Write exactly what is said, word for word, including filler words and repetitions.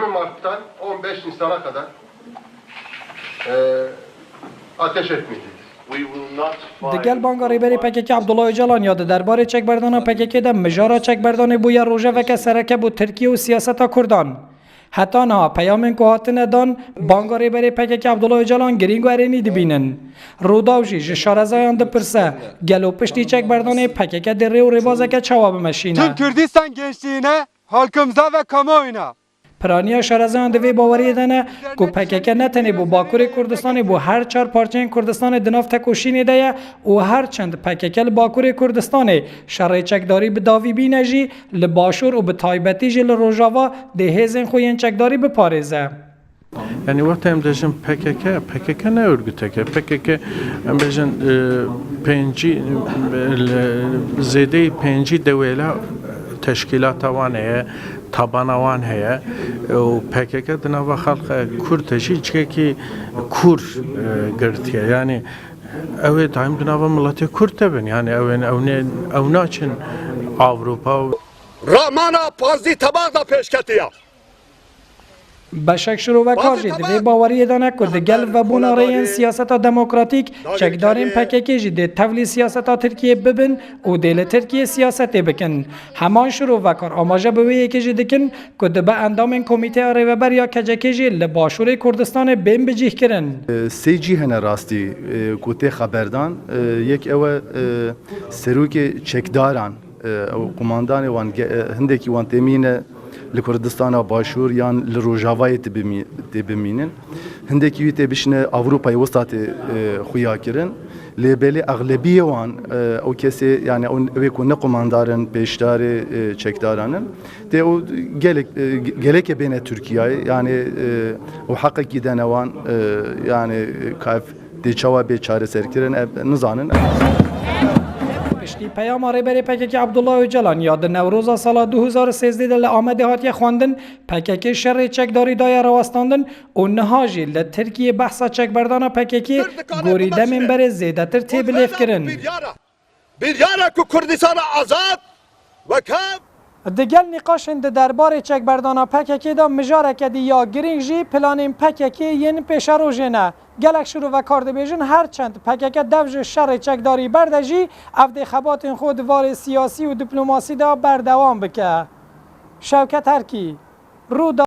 Mart'tan on beş Nisan'a kadar e, ateş etmeyeceğiz. Di gel banga Rêberê P K K Abdullah Ocalan ya di derbarê çekberdana P K K de mijara çekberdanê bûye rojeveke sereke bo Tirkiye û siyaseta Kurdan. Heta niha peyamên ku hatine dan banga Rêberê P K K Abdullah Ocalan girîng û erênî dibînin. Rûdaw jî ji şarezayan dipirse, gelo piştî çekberdanê P K K dê rê û rêbazeke çawa bimeşîne? Tüm Kürdistan gençliğine, halkımıza ve kamuoyuna. Piraniya şarezayan di vê baweriyê de ne ku P K K ne tenê bo Bakurê Kurdistanê, bo her çar parçeyên Kurdistanê di nav tekoşînê de ye û her çend P K K li Bakurê Kurdistanê şerê çekdarî bi davî bîne jî, li Başûr û bi taybetî jî li Rojava dê hêzên xwe yên çekdarî biparêze. Yani wexta em dibêjin P K K, P K K ne örgütek e. P K K, em bêjin, e, pêncî, e, li, zêdeyî pêncî dewêla teşkîlata wan heye, tabana wan heye. Û P K K di nava xelka Kurd de jî cihekî kûr, e, girtiye. Yani ew ê daîm di nava miletê Kurd de bin. Yani ew ên, ew nê, ew naçin Avrupa. Ramana pazdî tebaq da pêşketiya. Beşek şirovekar jî di vê baweriyê de ne ku di gel vebûna rêyên siyaseta demokratîk, çekdarên P K K jî dê tevlî siyaseta Tirkiyê bibin û dê li Tirkiyê siyasetê bikin. Heman şirovekar amaje bi wê yekê jî dikin ku dibe endamên Komîteya Rêveber ya K C K jî li Başûrê Kurdistanê bên bicîhkirin. Sê cî hene rastî, e, ku tê xeberdan. E, yek ew e, e, serokê çekdaran, e, ew qumandanê wan ge-, e, hindekî wan tê mîne li Kurdistana Başûr yan li Rojavayê tê bimî-, tê bimînin. Hindekî wî tê bişine Ewropayê, wisa tê, e, xuya kirin. Lê belê exlebiyê wan, e, ew kesê, yani ew, ew ê ku ne qumandar in, pêşdarê, e, çekdaran in. Tê ew gelek, e, ge-, gelekê bêne Tirkiyeyê, yani, e, ew heqekî dene wan, e, yani, e, ka ev tê çawa bê çareserkirin, ev nizanin. Piştî peyama Rêberê P K K Abdullah Ocalan ya di Newroza sala du hezar û sêzdeh de li Amedê hatiye xwendin, P K K şerê çekdarî daye rawestandin û niha jî li Tirkiyê behsa çekberdana P K K gorî demên berê zêdetir tê bilêvkirin. Biryara ku Kurdistana azad wek hev. Di gel nîqaşên di derbarê çekberdana P K K de mijareke dî ya girîng jî planên P K K yên pêşerojê ne. Gelek şirovekar dibêjin her çend P K K dev ji şerê çekdarî berde jî ev dê xebatên xwe di varê siyasî û diplomasî de berdewam bike. Şewket Erkî, Rûda.